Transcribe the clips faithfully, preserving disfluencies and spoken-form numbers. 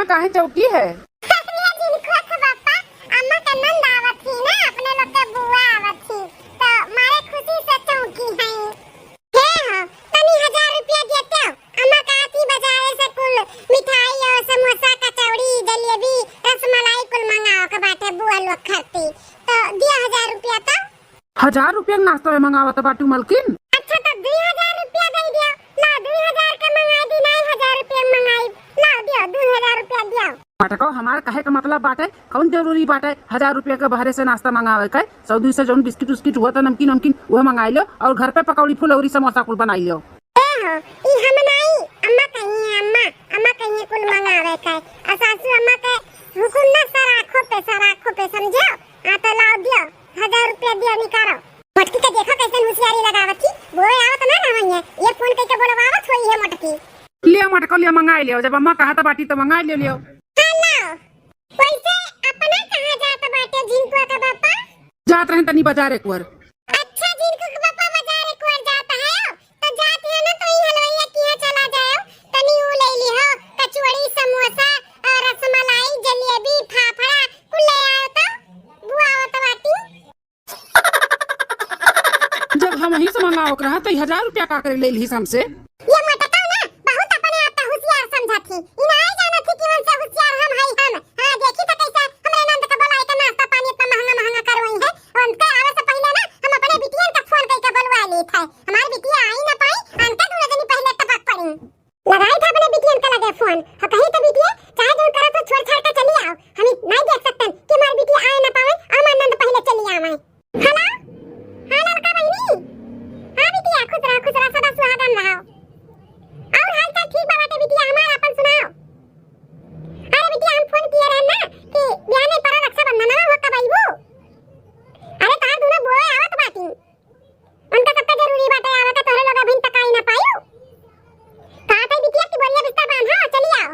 काहे चौकी है? अरे झिनकुआ के बापा, अम्मा के नंद आवत ही ना, अपने लोग के बुआ आवत ही, तो मारे खुशी से चौकी है। हे हो, तनी हजार रुपया देते हो, अम्मा कहती बाजारे से कुल मिठाई और समोसा, कचौड़ी, जलेबी, रसमलाई कुल मंगाओ के बाटे बुआ लोग खाती, तो दिया हजार रुपया तो। हजार रुपया के नाश्ता में मंगावत बाटू मलकिन? अच्छा, तो दुई हजार रुपया दे दियो। ला, दुई हजार के मंगाई दी, नाई हजार रुपया के मंगाई। ला, दियो, दुई हजार रुपया दियो। मटको, हमार कहे का मतलब बाटे, कौन जरूरी बाटे हजार रुपया के बहरे से नाश्ता मंगावे के? सौ दुई सौ जौन बिस्किट उस्किट हुआ था, नमकीन वमकीन, वह मंगाई लो और घर पे पकौड़ी, फुलौरी, समोसा कुल बनाई लो। ए हो, ई हम नाई, अम्मा कही है, अम्मा, अम्मा कही है कुल मंगावे के। आ सासू अम्मा के हुकुम ना सर आँखों पे, सर आँखों पे, समझो? हाँ, तो लाओ दियो। हजार रुपया दिया निकालो। मोटकी के देखो कैसन होशियारी लगावत थी। बोए आवत ना रहवइहे। ये फोन कइके बोलवावत होई है मोटकी। लियो मोटको, लियो, मंगाई लियो। जब अम्मा कहत बाटी तो मंगाई लियो, लियो। हाँ, लाओ। वैसे अपना कहाँ जात बाटे झिनकुआ का बापा? जात रहन तनी बाजार एक बार। अच्छा, झिनकू के बापा बाजार एक बार जात है। तो जात है ना, तो ई हलवाइया किहाँ चला जाओ, तनी ऊ ले लिहो, कचौड़ी, समोसा, और रसमलाई, जलेबी, फाफड़ा, कुल ले आओ तो, बुआ आवत बाटी। जब हमहीं से मंगावक रहा, तो ई हजार रुपया का करे ले लिहिस हमसे? ये मोटका ना, बहुत अपने आप का होशियार समझत ही। ई नाई जानत ही कि उनसे होशियार हम हई हम। हाँ, देखी तो कैसे हमरे नंद के बोलाई के नाश्ता पानी इतना महंगा महंगा करवाई है। उनके आवे से पहले ना, हम अपने बिटियन का फोन कइके बोलवा लेत है। हमार बिटिया आई ना पाई, हमके दूनो जनी पहले टपक पड़ी। लगाई था अपने बिटियन के लगे फोन। हाँ, कही तो बिटिया, चाहे जो करत हो, छोड़ छाड़ के चली आओ। हम ई नहीं देख सकतन कि हमार बिटिया आए ना पावे, हमार नंद पहले चली आवे। हेलो, हाँ ललका बहिनी। हाँ बिटिया, खुश रहो, खुश रहो, सदा सुहागन रहो। और हाल चाल ठीक बा बाटे बिटिया, हमार आपन सुनाओ। अरे बिटिया, हम फोन किए रहे ना कि बिहाने पर रक्षाबंधन हो, कब अइबू? अरे तोहार दूनो बोए आवत बाटी। उनका कत्ते जरूरी बाटे आवे के, तोहरे लोग अभिन तक आई ना पायो। कहा था बिटिया कि बोरिया बिस्तर बांधा, चली आओ।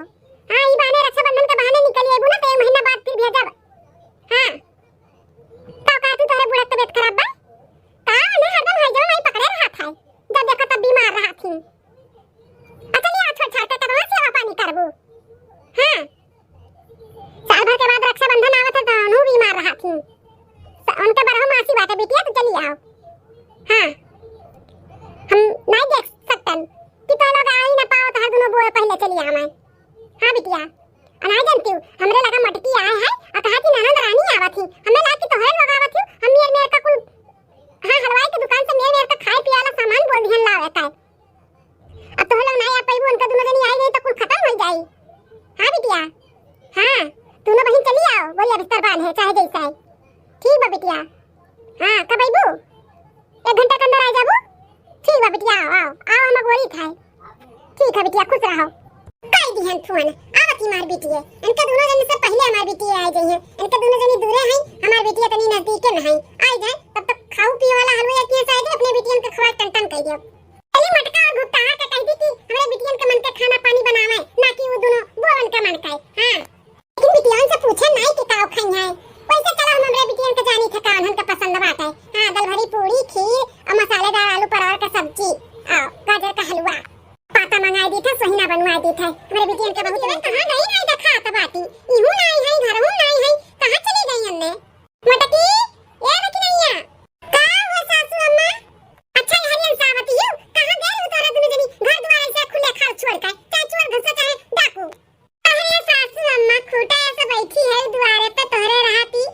हाँ, ई बहाने रक्षाबंधन के बहाने निकल अइबू ना, तो एक महीना बाद फिर भेजब। हाँ। का कहा तू, तोहरे बूढ़ा तबीयत खराब बा? का ने हरदम हई जाओ, नहीं पकड़े रहा था। जब देखो तब बीमार रहा थी। अच्छा, ले आओ, छोड़ छाड़ के कदवा सेवा पानी करबू। हाँ। साल भर के बाद रक्षाबंधन आवत है, तो उनहू बीमार रहा थी। स-, उनके बरहो मासी बाटे बिटिया, तो चली आओ। हाँ। हम नहीं देख सकतन कि तो लोग आई ना पाओ, तो हर दोनों बोए पहले चली आवे। हाँ बिटिया। आ नाई जानती हूँ, हमरे लगा मटकी आए है, आ कहा थी ननद रानी आवत ही। हमें लाग कि तोहरे लोग आवत ही, हम मेर मेर का कुल, हाँ, हलवाई के दुकान से मेर मेर का खाए पिए वाला सामान बोल दिहन लावे का। अब तोहरे लोग नाई आ पाइबू, उनका दोनों जनी आई गई तो कुल खत्म हो जाई। हाँ बिटिया, हाँ, दोनों बहिन चली आओ, बोरिया बिस्तर बांध है, चाहे जैसा है। ठीक बा बिटिया, हाँ, कब अइबू? एक घंटा के अंदर आ जाबू। ठीक बा बिटिया, आओ, आओ, आओ, हम अगोरी खाए। ठीक है बिटिया, खुश रहो। कई दिहन फोन, आवत ही हमार बिटिया। इनके दोनों जने से पहले हमार बिटिया आ गई है। इनके दोनों जने दूरे हैं, हमार बिटिया तनी नजदीके में है। आ जाए, तब तक खाऊ पिए वाला हलवा या किया शायद अपने बिटियन के खवा टन टन कर दियो। चली मटका और गुप्ता के कह दी कि हमरे बिटियन के मन के खाना पानी बनावे, ना कि वो दोनों बोवन के मन के। हाँ। लेकिन बिटियन से पूछे नाई कि काव खाई है। वैसे चलो हम हमरे बिटियन के जानी थे कावन हमके पसंद बाटे। हाँ, दलभरी पूरी, खीर और मसालेदार आलू परवर के सब्जी। आओ, गाजर का हलवा। पाता मंगाई दी थे, सोहिना बनवाई दी थे। हमरे बिटियन के बहुत कहाँ गई नाई देखात बाटी। इहू नाई है, घरहू नाई है। कहाँ चली गई हमने? मोटकी, ए रखी नैया। का हो सासू अम्मा? अच्छा, ये हरियन सावत यू, कहाँ गए हो तोरा दुनू जनी घर दुआर ऐसे खुले खाल छोड़ के? चाहे चोर घुसे, चाहे डाकू। अरे सासू अम्मा, खूटा ऐसे बैठी है दुआरे पे, तोहरे रहती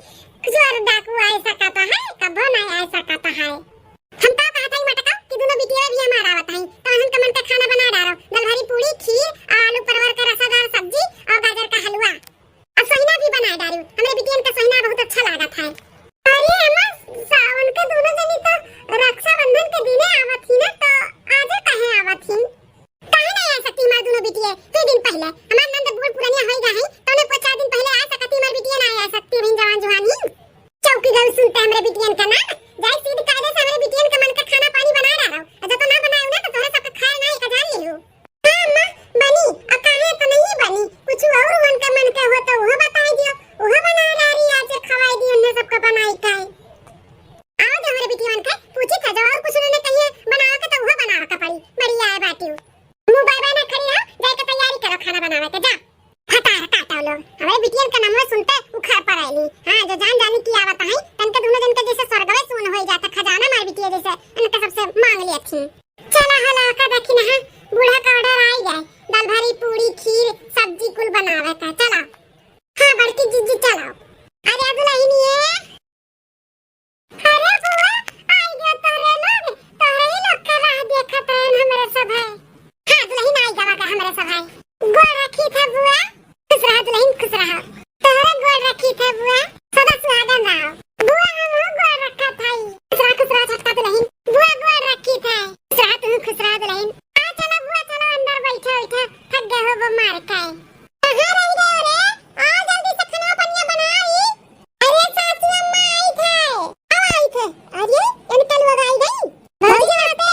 चोर डाकू आए सकता है, कबो नहीं आए सकता है। हम का कहत हई मटका कि दुनो बिटिया भी हम थी। चला हला का देखी ना, बूढ़ा का order आई गए, दाल भारी, पूरी, खीर, सब्जी कुल बनावे का। चला। हाँ बड़की जीजी चला। अरे दुलहिनिए, अरे बुआ, आई गयो तोहरे लोग, तोहरे ही लोग के राह देखत रहन हमरे सब है। हाँ दुलहिन, आई गवा का हमरे सब है। गोड़ रखी था बुआ। खुश रहा दुलहिन, खुश रहा। तोहरे गोड़ रखी था बुआ, सदा सुहागन रहो। बुआ हमहू गोड़ रखा था। खुश रहा, खुश रहा छोटका दुलहिन। बुआ गोड़ रखी था। खुश रहा तू, खुश रहा दुलहिन। आ चलो बुआ, चलो अंदर बैठो, बैठो, थक गए हो वो मार के। कहाँ रह गए रे? आओ जल्दी से खाना पनिया बनाई। अरे सासू अम्मा आई थे। अब आई थे। अरे इनके लोग आई गई। भौजी बाटे।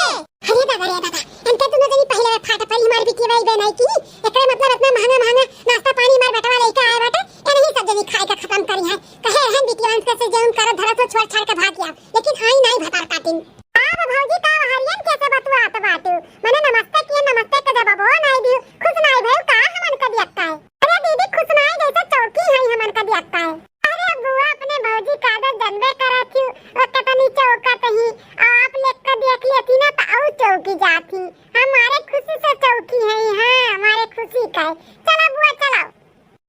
अरे दादा रे दादा, इनके दोनों जनी पहले फाट पर हमार बिटिया भाई बहन आई की। एकरे मतलब इतना महंगा महंगा नाश्ता पानी हमार बेटवा लेके आए बाटे, ये नहीं सब जनी खाए का खत्म करी है। कहे रहन बिटिया इनके से जौन करत धरत हो छोड़ छाड़ के भाग गया, लेकिन आई नहीं भतार काटिन। अब भौजी का हरियन कैसे बतुआत बाटू? मने नमस्ते किए, नमस्ते के जवाबो नहीं दियो। खुश नहीं भइल का हमन का दियक्का है? अरे दीदी, खुश नहीं जैसे चौकी है हमन का दियक्का है। अरे बुआ, अपने भौजी का आदत जनबे करत ही, वो कितनी चौकत ही। और आप लोग का देख लेती ना तो और चौकी जाती। हमारे खुशी से चौकी है, हाँ, हमारे खुशी का है। चलो बुआ, चलो।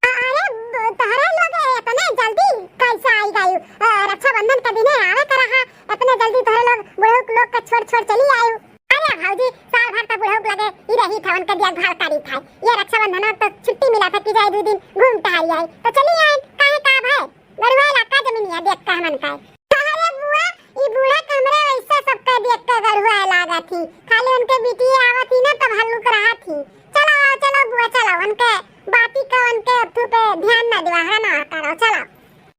अरे, ब-, तोहरे लोग इतने जल्दी कैसे आई गई? अ, रक्षाबंधन के दिने आवे के रहा, इतने जल्दी तोहरे लोग बुढ़ऊ लोग के छोड़, छोड़ चली आयु। अरे भौजी, साल भर तो बुढ़ऊ लगे ही रही था, उनके देखभाल करी था। ये रक्षाबंधन तो छुट्टी मिला था कि जाए दो दिन घूम टहल आई, तो चली आए। काहे का भाई, गरुआ इलाका जमीनिया देख के हमन का। अरे बुआ, ई बूढ़ा के हमरे वैसे सबके देख के गरुआ लागत ही। खाली उनके बिटिया आवत ही ना, तब हल्लुक रहत ही। चलो, आओ, चलो बुआ, चलो, उनके बाती का, उनके अथू पे ध्यान ना दिवा, हरा ना करो, चलो।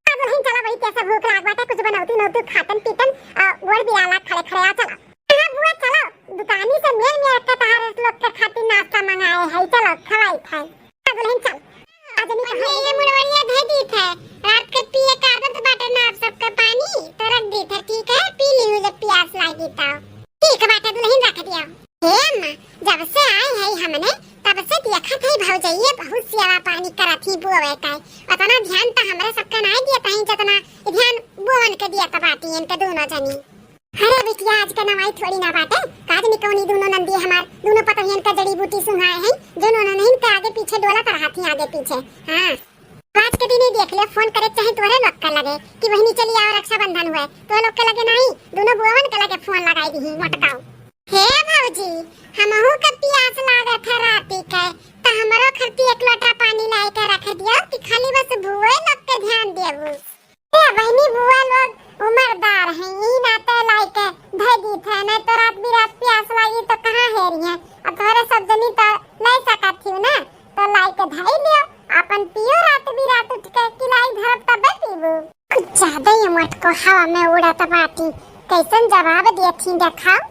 आ दुलहिन, चलो, बड़ी कैसे भूख लाग बाटे, कुछ बनौती नौती खातन पीतन, आ, गोड़ बिराला खड़े खड़े, आ, चलो। हाँ बुआ, चलो, दुकानी से मेल मेल के तहार लोग के खातिर नाश्ता मंगाए है, चलो, खवाई खाई। आ दुलहिन, चल। आज नहीं कहा ये मुड़वड़िया धै दी थे, रात के पिए का आदत बाटे ना आप सबका पानी, तो रख दी थे, ठीक है, पी ली जब प्यास लागी तो। ठीक बाटे दुलहिन, रख दिया। हे अम्मा, जब से आए है हमने, तब से देखत है भौजइये बहुत सेवा पानी करत ही बुआवे का। उतना ध्यान तो हमरे सबके नाई दियत है, जितना ध्यान बुआवन के दियत बाटी इनके दोनों जनी। अरे बिटिया, आज के नवाई थोड़ी ना बाटे, काज में कौनी दोनों नंदी हमार, दोनों पतोहियन का जड़ी बूटी सुंघाए हैं, जो नोनों नहीं के आगे पीछे डोलत रहत ही आगे पीछे। हाँ। आज के दिने देख ले, फोन करे चाहे तोहरे लोग का लगे कि बहिनी चली आओ रक्षाबंधन हुए, तो लोग के लगे नहीं, दोनों बुआवन के लगे फोन लगाई दी मोटकाऊ। हे भौजी, हमहू के प्यास लागत है राती के, तो हमरो खातिर एक लोटा पानी लाई के रख दियो कि खाली बस बुए लोग के ध्यान देबू। ए बहिनी, बुआ लोग उमरदार हैं, ई नाते लाई के धै दी थे, नहीं तो रात बिरात प्यास लागी तो कहाँ हेरी है। अब तोहरे सब जनी तो लाई सकत थी ना, तो लाई के धई लियो, अपन पियो रात बिरात उठ के, किलाई धरब तबे पीबू। कुछ ज्यादा ही मोटको हवा में उड़त बाटी, कैसन जवाब दिए थी देखाओ।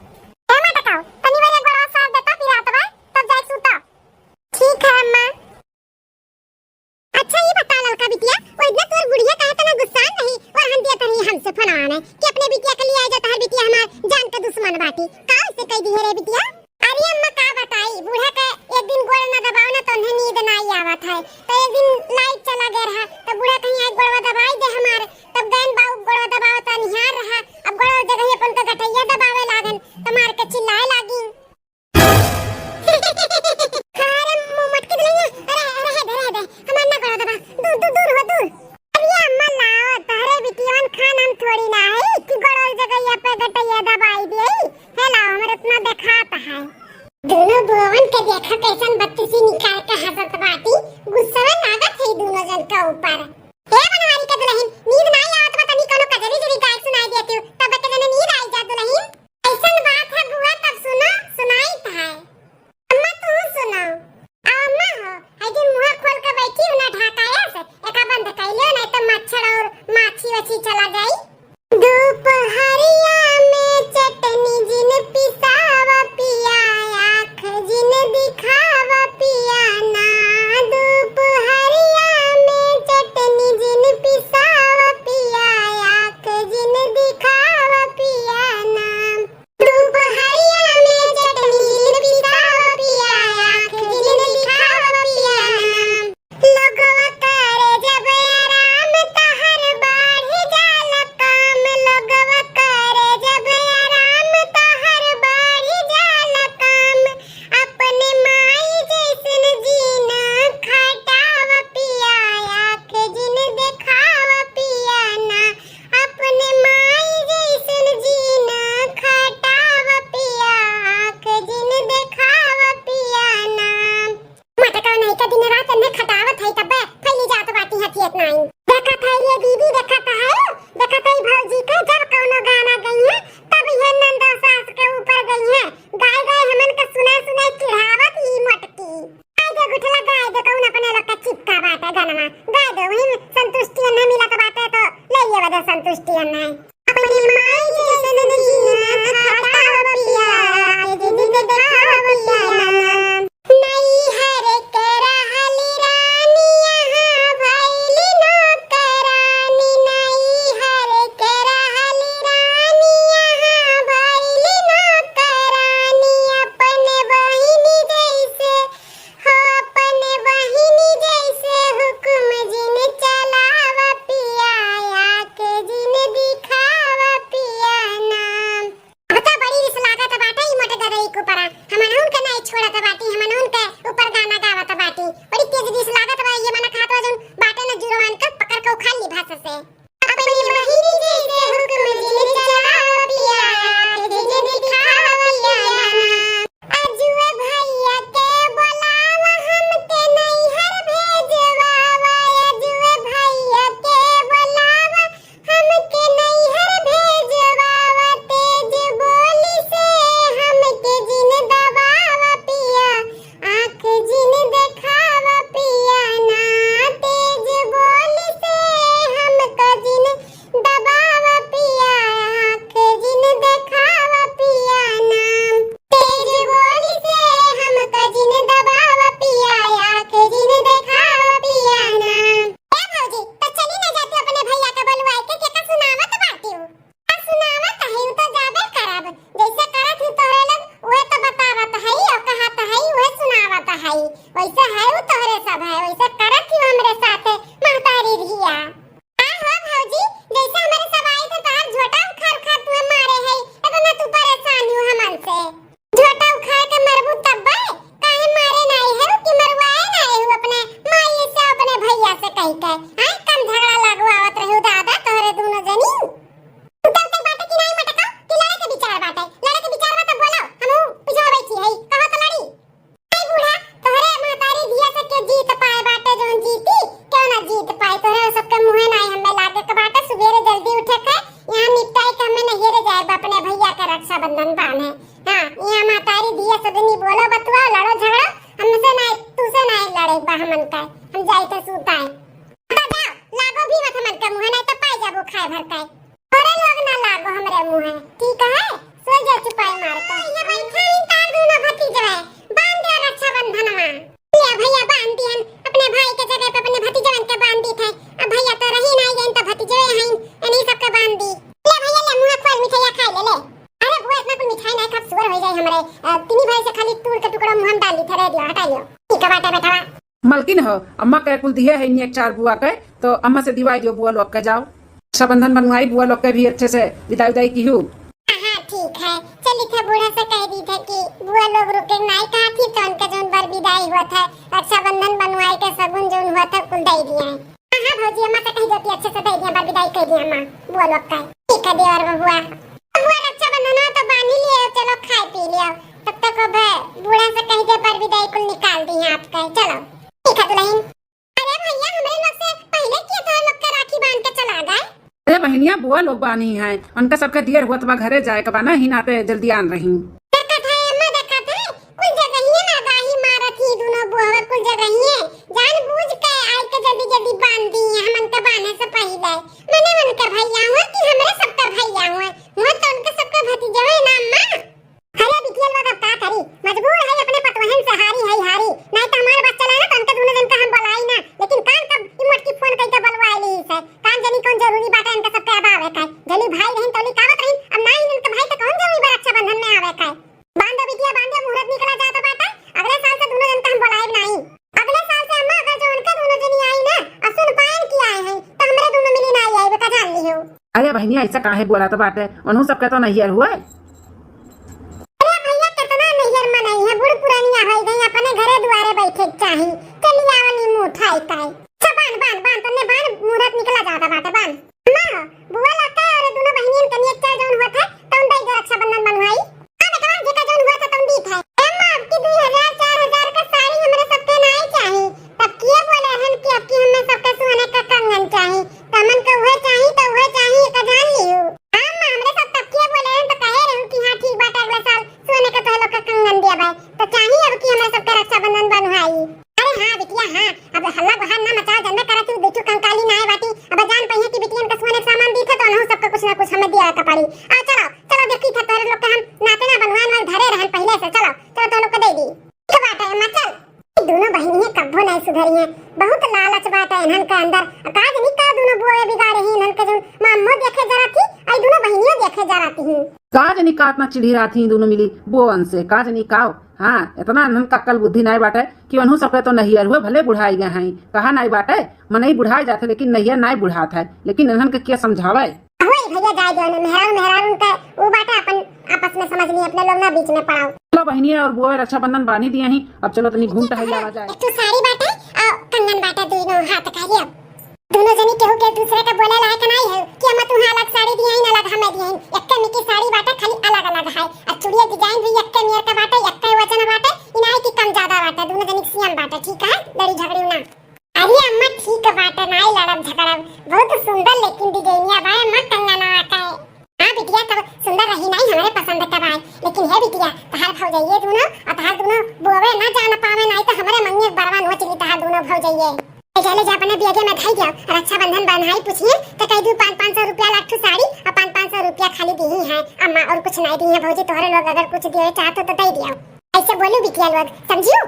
ए मोटकाओ, तनी बरे गोड़वा साफ देता, बिरात बा, तब जाए सूता। ठीक है अम्मा। अच्छा, ई बता ललका बिटिया, वो इतना तोर बुढ़िया काहे तना गुस्सान रही और हम दिया तनी हमसे फोनवा में कि अपने बिटिया के लिए आ जाता है, बिटिया हमार जान का दुश्मन बाटी, का उसे कह दी है रे बिटिया? अरे अम्मा का बताई, बूढ़ा के एक दिन गोड़ न दबाओ ना तो उन्हें नींद ना ही आवत है, तो एक दिन लाइट चला गया रहा, तो बूढ़ा कहीं आए गोड़वा दबाई दे हमार, तब गैन बाऊ गोड़वा दबाओ तो निहार रहा, अब गोड़वा जगह अपन का गटैया दबावे लागन, तो मार के चिल्लाए लागी। अरे मु-, मटकी दुलहिया, अरे, अरे, रहे दे, रहे दे, हमार ना गोड़वा दबा, दूर, दूर, दूर हो, दूर। अरे अम्मा लाओ, तोहरे बिटियन खान हम थोड़ी ना है कि गोड़वा जगह पे गटैया दबाई दे। हे लाओ, हमरे इतना देखात है। दोनों बुअवन के देखा कैसन बत्तीसी निकाल के हंसत बाटी, गुस्सा लागत है दोनों जन के ऊपर। हे बनवारी के दुलहिन, नींद नाई आवत बा, तनी कोनो कजरी जरी गाय सुनाई देती, तब के जने नींद आई जा दुलहिन। ऐसन बात है बुआ, तब सुनो, सुनाई है। अम्मा तू सुनो। आ अम्मा हो, है जो मुंह खोल के बैठी हो ना ढाकाया से, एका बंद कर लियो, नहीं तो मच्छर और माछी वछी चला जाई। दोपहरिया में चटनी जिन पिसावा पिया, आँख जिन दिखावा पिया ना। दोपहरिया में चटनी हमनहुन के नाई छोड़त बाटी, हमनहुन के ऊपर गाना गावत बाटी। बड़ी तेज दिस लागत बा, ये मना खात बा जौन बाटे न जुरवान के पकड़ के उखाड़ ली भाषा से। अपनी बहिनी जैसे हुक्म जिन चलावा पिया, आँख जिन दिखावा पिया ना। अजुए भैया के बोलावा, हमके नैहर भेजवावा। अजुए भैया के बोलावा, हमके नैहर भेजवावा। तेज बोली से हमके जिन दबावा पिया, आँख जिन देखावा पिया ना। तेज बोली से हमके जिन दबावा पिया, आँख जिन देखावा पिया ना। तेज बोली से हमके जिन दबावा पिया, आँख जिन देखावा पिया ना। ए भौजी, तो चली ना जाती अपने भैया के बोलवाए के, केका सुनावत बाटी हो? आ सुनावत है, उ तो जाबे करब। जैसे करत ही तोहरे लोग, उहे तो बतावत है और कहत है, उहे सुनावत है। वैसे है उ तोहरे सब है, वैसे करत ही हमरे साथे महतारी धिया। का हो भौजी, जैसे हमरे सब आई थे तोहार झोटा उखाड़ उखाड़ तुम्हें मारे है, इतना तू परेशान हो हमन से। झोटा उखाड़ के मरबू तब्बे, काहे मारे नाई है कि मरवाए नाई है अपने माई से अपने भैया से कह के। आए कम झगड़ा लगवावत रहू दादा तोहरे दोनों जनी। तू तब तक बाटे कि नाई मटका कि लड़े के विचार बाटे, लड़े के विचार बा तब बोलो, हमहू पिछवा बैठी है, कहो तो लड़ी। ए बूढ़ा, तोहरे महतारी धिया से के जीत पाए बाटे, जौन जीती, क्यों ना जीत पाए। तोहरे सबके मुँहे नाई हमें लागे के बाटे, सुबेरे जल्दी उठे के, यहाँ निपटाए के हमें नैहरे जाए बा, अपने भैया के रक्षाबंधन बांधे। हाँ, यहाँ महतारी धिया से दुनी बोलो बतुआ, लड़ो झगड़ो, हमसे नाई, तू से नाई लड़े बा हमन का, हम जाए थे सूताए। तो जाओ, लागो भी मत हमन के मुँहे, नाई तो पाए जाबो खाए भर के। अरे लोग ना लागो हमरे मुँहे, ठीक है? सो जा चुपाई मार के। ये बैठा ही तार दूनो भतीजवे, बांध दे रक्षाबंधनवा। ले भैया बांध दिहन, अपने भाई के जगह पे अपने भतीजवन के बांध दी थे। अब भैया तो रही नहीं गइन तो भतीजवे हैं, इन्हीं सबके बांध दी। ले भैया ले मुँह खोल मिठाइया खाए ले ले। अरे बुआ इतना कुल मिठाई नहीं खाब, सुअर हो जाए हमरे। अ, तीनी भाई से खाली तूर के टुकड़ा मुँह में डाल दी थे, रह दियो, हटाइयो। ठीक है बाटे बेटवा। मलकिन हो, अम्मा के कुल दिहे है एक चार बुआ के, तो अम्मा से दिवाई दियो बुआ लोग के, जाओ। रक्षाबंधन बनवाई बुआ लोग के भी अच्छे से, विदाई उदाई की हूँ। हाँ, हाँ, ठीक है। चली थे बूढ़ा से कह दी थे कि बुआ लोग रुके नाई कहा थी, तो उनके जौन बर विदाई हुआ था, रक्षाबंधन बनवाई के सगुन जौन हुआ था, कुल दे दिया है। हाँ, हाँ, भौजी अम्मा से कह दो कि अच्छे से दे दिया, बर विदाई कह दिया अम्मा, बुआ लोग का। ठीक है देवर बबुआ। बबुआ रक्षाबंधन तो बांध ही लियो, चलो खाए पी लियो। तब तक अब बूढ़ा से कह दे बर विदाई कुल निकाल दी है आपका, चलो। ठीक है दुल्हन। अरे भैया, हमरे लोग से पहिले के तोहरे लोग के राखी बांध के चला गए। अरे बहिनिया, बुआ लोग बानी हैं, उनका सबके देर होत बा, घरे जाए के बा ना, ही नाते जल्दी आन रही। देखत है अम्मा, देखत है, कुल जगहिए ना गाही मारत ही दुनो बुआ, कुल जगहिए जान बूझ के आई के जल्दी जल्दी बांध दी है, हमन के बांधे से पहिले। मने उनके भैया हुआ कि हमरे सबके भैया हुआ, हुआ तो उनके सबके भतीजे हुए ना अम्मा। अरे बिटिया लोग, अब का करी, मजबूर है अपने पतोहन से हारी है हारी, नहीं तो हमार बस चला ना तो उनके दोनों जन का हम बुलाई ना, लेकिन कान कब ई मोटकी फोन कइके बुलवाए ली से, कान जनी कौन जरूरी बाटे इनके सबके अब आवे का, जनी भाई रहिन तौली कावत रहिन, अब ना ही इनके भाई तो कौन जरूरी बा रक्षाबंधन में आवे का। बांध दो बिटिया, बांध दो, मुहूर्त निकला जात बाटे, अगले साल से दोनों जन का हम बुलाइब नाई। अगले साल से अम्मा अगर जो उनके दोनों जनी आई ना, और सुन पाएन कि आए हैं, तो हमरे दोनों मिली ना आई, आइबे का जान लियो। अरे बहिनी, ऐसा काहे बोलत बाटे? उन्हों सबके तो नैहर हुए। अरे भैया, कितना नैहर मनई है, बूढ़ पुरानिया हो गई, अपने घरे दुआरे बैठे के चाही। चली आवनी मुंह उठाई काई। अच्छा बांध, बांध, बांध, तन्ने बांध, मुहूर्त निकला जाता बाटे, बांध। अम्मा, बुआ लोग के और दोनों बहिनियन के नियत चाल जौन हुआ था, तौन दई दे रक्षाबंधन बनवाई। हाँ बेटवा, जेका जौन हुआ था, तौन दी था। ए अम्मा, अब की दुई हजार, चार हजार का साड़ी हमरे सबके नाई चाही। तब किए बोले हन कि अब की हमें सबके सोने का कंगन चाही। तमन के उहे चाही, तो उहे चाही, एका जान लियो। हाँ अम्मा, हमरे सब तब किए बोले हन, तो कहे रहू कि हाँ ठीक बाटे, अगला साल सोने का तोहे लोग का कंगन दिया भाई। तो चाही अब की हमरे सबके रक्षाबंधन बनवाई। अरे हाँ बिटिया हाँ, अब हल्ला गुहार ना मचाओ, जनबे करत ही बिट्टू कंकाली ना आए बाटी। अब जान पइहे कि बिटियन का सोने के सामान दी थे तो उन्हों सबका कुछ ना कुछ हमें दिया का पड़ी। आ चलो, चलो देखी थे तोरे लोग के हम नाते ना बनवान वाल धरे रहन पहले से। चलो, चलो तो लोग के दे दी। ठीक बाटे अम्मा, चल। ई दोनों बहिनिये कब्बो नहीं सुधरी हैं, बहुत लालच बाटे इन्हन के अंदर। का जनी का दोनों बुआ बिगाड़े ही इन्हन के, जौन मामो देखे जरा थी, आई दोनों बहिनियों देखे जरा थी। का जनी का इतना चिढ़ी रहा थी दोनों मिली बुआन से, का जनी का। हाँ, इतना इन्हन का अक्ल बुद्धि नहीं बाटे कि उन्हों सबके तो नैहर हुए, भले बुढ़ाई गए हैं, कहा नहीं बाटे, मनई बुढ़ाई जाते लेकिन नैहर नहीं बुढ़ात है, लेकिन इन्हन के क्या समझावे। होई भैया जाए दो ने, मेहरारू, मेहरारू उनका वो बाटे अपन आपस में समझ ली, अपने लोग ना बीच में पड़ाओ। चलो बहिनिया और बुआ रक्षाबंधन बांधी दिया ही, अब चलो तनी घूम टहल आवा जाए। एक ठो साड़ी बाटे और कंगन बाटे, दोनों हाथ का। अब दोनों जनी केहू के दूसरे के बोले लायक नाई है कि हम तुहा अलग साड़ी दिया ही, अलग हमें दिया ही। एक्के मिकी साड़ी बाटे, खाली अलग अलग है। और चूड़िया डिजाइन भी एक्के मेर का बाटे, एक्के वजन बाटे, ई नाई कि कम ज्यादा बाटे, दोनों जनी सेम बाटे, ठीक है, लड़ी झगड़ी ना। अरे अम्मा ठीक बाटे, नाई लड़ब झगड़ब, बहुत सुंदर लेकिन डिजाइनिया बा अम्मा, कंगना का। हाँ बिटिया, तब सुंदर रही नाई, हमरे पसंद का बा। लेकिन हे बिटिया, तहार भौजइये दोनों, और तहार दोनों बोवे ना जान पावे, नाई तो हमरे मंगे बरवा नोच ली तहार दोनों भौजइये। ले जा, ले जा, अपने बेगे में धई दियो, रक्षाबंधन बन्हाई पूछिए तो कह दू पाँच पाँच सौ रुपया लाग ठू साड़ी और पाँच पाँच सौ रुपया खाली दी है अम्मा, और कुछ नाई दी है भौजी, तोहरे लोग अगर कुछ दिए चाहत हो तो दे दियो। ऐसे बोलू बिटिया लोग, समझियो?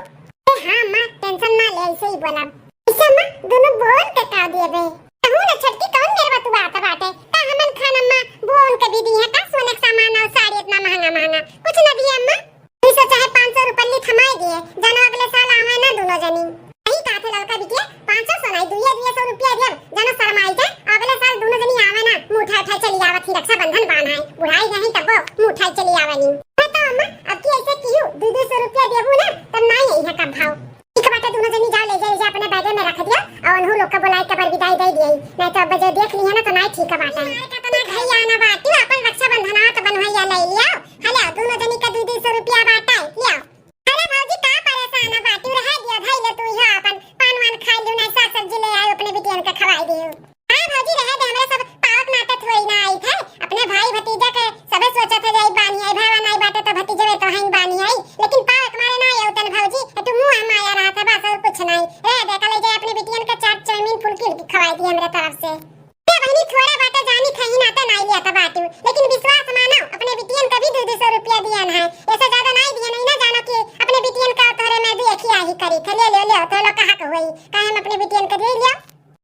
ए हाँ अम्मा, टेंशन ना ले, ऐसे ही बोला। ऐसे अम्मा, दोनों बोन के का देबे? कहूँ ना छोटकी, कौन मेरे बतुआ आता बाटे? का हमन खान अम्मा बोन के भी दी है का सोने के सामान और साड़ी इतना महंगा महंगा? कुछ ना दिए अम्मा। दुई सौ चाहे पाँच सौ रुपये थमाए दिए, जानो अगले साल आवे ना दोनों जनी। यही कहा थे लड़का बिटिया, पाँच सौ सोनाई, दुइया दुइया सौ रुपया दिया, जानो शर्माई जाए, अगले साल दोनों जनी आवे ना, मुँह उठाए उठाए चली आवत ही, रक्षाबंधन बांध है, बुढ़ाई नहीं तब मुँह उठाए चली आवे नी। तो अम्मा, अब की ऐसे कियो, दो दो सौ रुपया देबू ना, तब नाई आई है कब भाव। ठीक बाटे, दोनों जनी जाओ, ले जा, ले जा, अपने बैगे में रख दिया और उन्हों लोग का बुलाए के पर विदाई दे दिए, नहीं तो अब जो देख ली है ना तो नाई ठीक बाटे। यार, का तो ना घर आना बाटी, अपन रक्षाबंधन आ तो बनवाइया ले लिया। हेलो, दोनों जनी का दो दो सौ रुपया बाटा है, लिया। अरे भौजी, का परेशान बाटी, रह दिया, धई ले तू यहाँ अपन पान वान खाई लियो, नहीं साग सब्जी ले आयो, अपने बिटियन के खवाई दियो। हाँ भौजी, रहे दे, हमरे सब पावक नाटक होई ना आई थे। अपने भाई भतीजा के सबे सोचत है जाई बानी आई, भाई नाई बाटे तो भतीजे में तो हैं बानी आई, लेकिन पावक मारे ना आयो तन भौजी, ए तू मुँह माया रहा था बस और कुछ नहीं। रहे दे, कल जाए अपने बिटियन के चाट चाउमीन फुल्की उल्की खवाई दी हमरे तरफ से। ए बहिनी, थोड़ा बाटे जानी थे ही ना तो नाई लिया था बाटू, लेकिन विश्वास मानो, अपने बिटियन का भी दो दो सौ रुपया दिया ना है, ऐसे ज्यादा नाई दिया नहीं ना, जानो कि अपने बिटियन का तोहरे में भी एक ही आही करी थे, ले ले ले, तो लोग कहा के होई, काहे हम अपने बिटियन के दे लिया।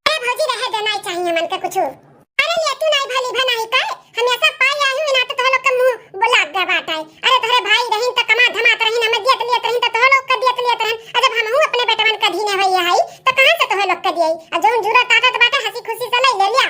अरे भौजी, रहे दे, नाई चाहिए हमन के कुछ। अरे ले तू नाई भली भा नाई कर, हम ऐसा पाई आई हूँ ना तो तोह लोग के मुंह लाग गया बात है। अरे तोहरे भाई रहीन तो कमा धमात रहीन, हमें दियत लियत रहीन तो तोह लोग के दियत लियत रहीन। अरे जब हमहू अपने बेटवन के धीने होई है तो कहाँ से तोह लोग के दिए? आ जौन जुरा ताकत बाटे हंसी खुशी से ले, ले लिया।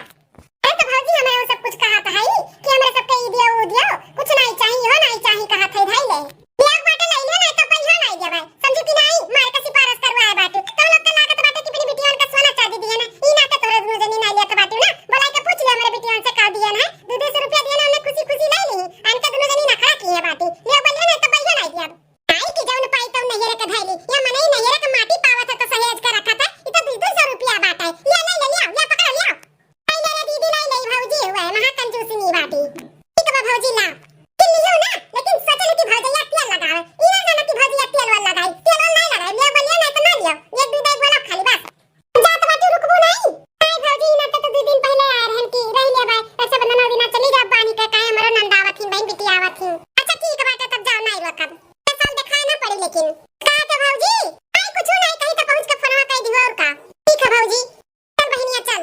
अरे तो भौजी, हमें वो सब कुछ कहा था है कि हमरे सबके ई दियो, वो दियो, कुछ नाई चाहिए, हो नाई चाहिए कहा था भाई ले। लिया बाटे लइले, नाई तो पइहा नाई देबे। समझू कि नाई? मारे के सिफारिश करवाए बाटे। तो लोग के लागत बाटे कि अपनी बिटियन का सोना चांदी दिए ना। ई नाते तोरे दुनो जनी नाई लेत बाटे ना। बोलाई के पूछ ले हमरे बिटियन से का दिए ना। दो दो सौ रुपया दिए ना, उन्हें खुशी खुशी ले ली। अनका दुनो जनी नखरा किए बाटे। लिया बोलिए ना तो पइहा नाई दिया। नाई कि जौन पाई तौन नैहरे के धैली। या मनई नैहरे के माटी पावत है तो सहेज के रखत है। ई तो दो दो सौ रुपया बाटे। लिया ले ले लिया, लिया पकड़ लिया। लाई ले रे दीदी, लाई ले, भौजी हुए, महा कंजूसनी बाटी। ठीक बा भौजी, ला। कि लियो ना, लेकिन सोचल कि भौजैया तेल लगावे। ई ना जानो कि भौजैया तेल वाल लगाई। तेल वाल नहीं लगाई, लियो बोलिए नहीं तो ना लियो। एक दो बैग वाला खाली बस। जात बाटी रुकबो नहीं। आई भौजी, ई ना तो, तो दो दिन पहले आए रहन कि रह लिया भाई। रक्षाबंधन और दिना चली जाब बानी के, काहे हमरो नंद आवत ही, बहन बिटिया आवत ही। अच्छा ठीक बाटे, तब जाओ, नहीं रोकब। ये साल दिखाए ना पड़ी लेकिन। का के भौजी? आई कुछ नहीं कही तो पहुँच के फोनवा कर दियो और का। ठीक है भौजी। चल बहिनिया चल।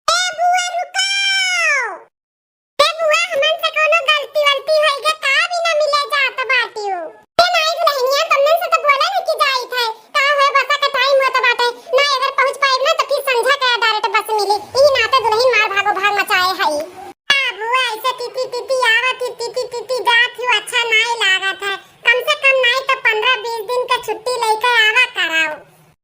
ए बुआ रुको। ए बुआ, हमन से कोनो गलती वलती होई गे का, बिना मिले जात बाटियो? ए नाई दुलहिनिया, तुमने से तो बोले नहीं कि जाई थे। का होए, बसा का टाइम होत बाटे। ना अगर पहुँच पाइब ना तो फिर संझा के डायरेक्ट बस मिली। ई नाते दुलहिन मार भागो भाग मचाए हई। आ बुआ, ऐसे तीती तीती आवत ही, तीती तीती जात ही, अच्छा नाई लागत है। कम से कम नाई तो पन्द्रह बीस दिन के छुट्टी लेके आवा कराओ।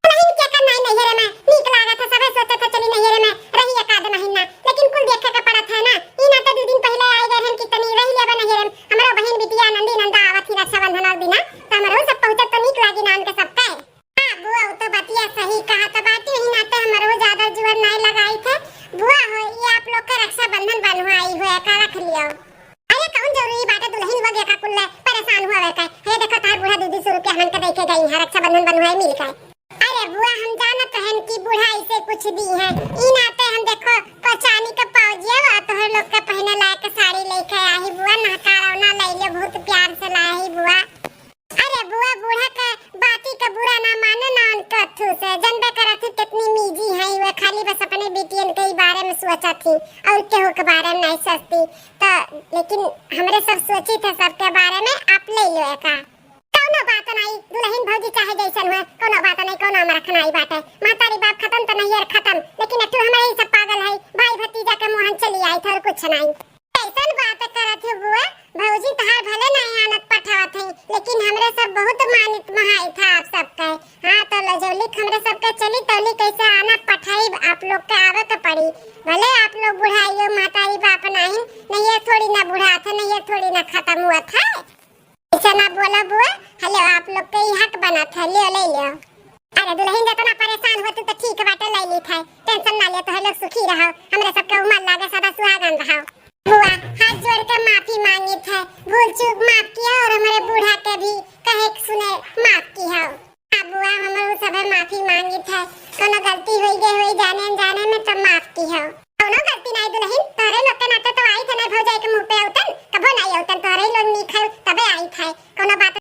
दुलहिन के का नाई नैहरे में नीक लागत है, सबे सोचत है चली नैहरे में रही एक आध महीना, लेकिन कुल देखे के पड़त है ना। ई ना तो दू दिन पहले आए गए रहन कि तनी रह लेबे नैहरे में, हमरो बहिन बिटिया नंदी नंदा आवत ही रक्षाबंधन और दिना, तो हमरो सब पहुँचत तो नीक लागी नान के सबके। हाँ बुआ, वो तो बतिया सही कहा तो बाटी, ई ना तो हमरो ज्यादा जुअर नाई लगाई थे। बुआ हो, ये आप लोग के रक्षाबंधन बनवाई हुए का रख लियो। अरे कौन जरूरी बाटे दुलहिन वगे का कुल्ले परेशान हुआ वे का। हे देखो तार बूढ़ा दो दो सौ रुपया हमन के दे के गई है, रक्षाबंधन बनवाई मिल के। अरे बुआ, हम जानत रहन कि बूढ़ा ऐसे कुछ दी है। ई नाते हम देखो कोचानी के पाउजिया वा तोहर लोग के पहने लायक साड़ी लेके आई बुआ, नहकारा ना ले लियो, बहुत प्यार से लाई बुआ। अरे बुआ, बूढ़ा के बाती के बुरा ना मानो ना उनके अथू से, जनबे करत ही कितनी मीजी है वे, खाली बस अपने बिटियन के ही बारे में सोचत ही और केहू के बारे में नहीं सोचती। तो लेकिन हमरे सब सोची थे सबके बारे में, आप ले लो एका। कौनो बात नहीं, दुलहिन भौजी चाहे जैसन हुए, कौनो बात नहीं, कौनो अमरख नहीं बाटे। महतारी बाप खत्म तो नैहर खत्म, लेकिन अठू हमारे ही सब पागल है, भाई भतीजा के मोहन चली आई थे और कुछ नहीं। कैसन बात करत हो बुआ, भौजी तहार भले सब बहुत मानित महाई था आप सबका। हाँ, तो लजौली हमरे सबके चली तौली कैसे आना पठाई, आप लोग के आवे के पड़ी। भले आप लोग बुढ़ाइयो, माताई बाप नाहीं, नहीं ये थोड़ी ना बुढ़ात है, नहीं ये थोड़ी ना खत्म हुआ था। ऐसे ना बोला बुआ, हेलो, आप लोग के ही हक बनत है, लियो, ले लियो। अरे दुलहिन, जतना परेशान होती तो ठीक बाटे, ले ली था, टेंशन ना ले, तो हम लोग सुखी रहो, हमरे सबके उमर लागे, सदा सुहागन रहो। बुआ, हाथ जोड़ के माफी मांगी था, भूल चूक माफ किया और हमारे बूढ़ा के भी कहे के सुने माफ की हो। हाँ बुआ, हम लोग सभे माफी मांगी था, कोनो गलती होई गई होई जाने अनजाने में तो माफ की हो। कोनो गलती नहीं दुलहिन, तोहरे लोग के नाते तो आई थे ना भौजाई के मुंह पे औतन, कबो नहीं औतन।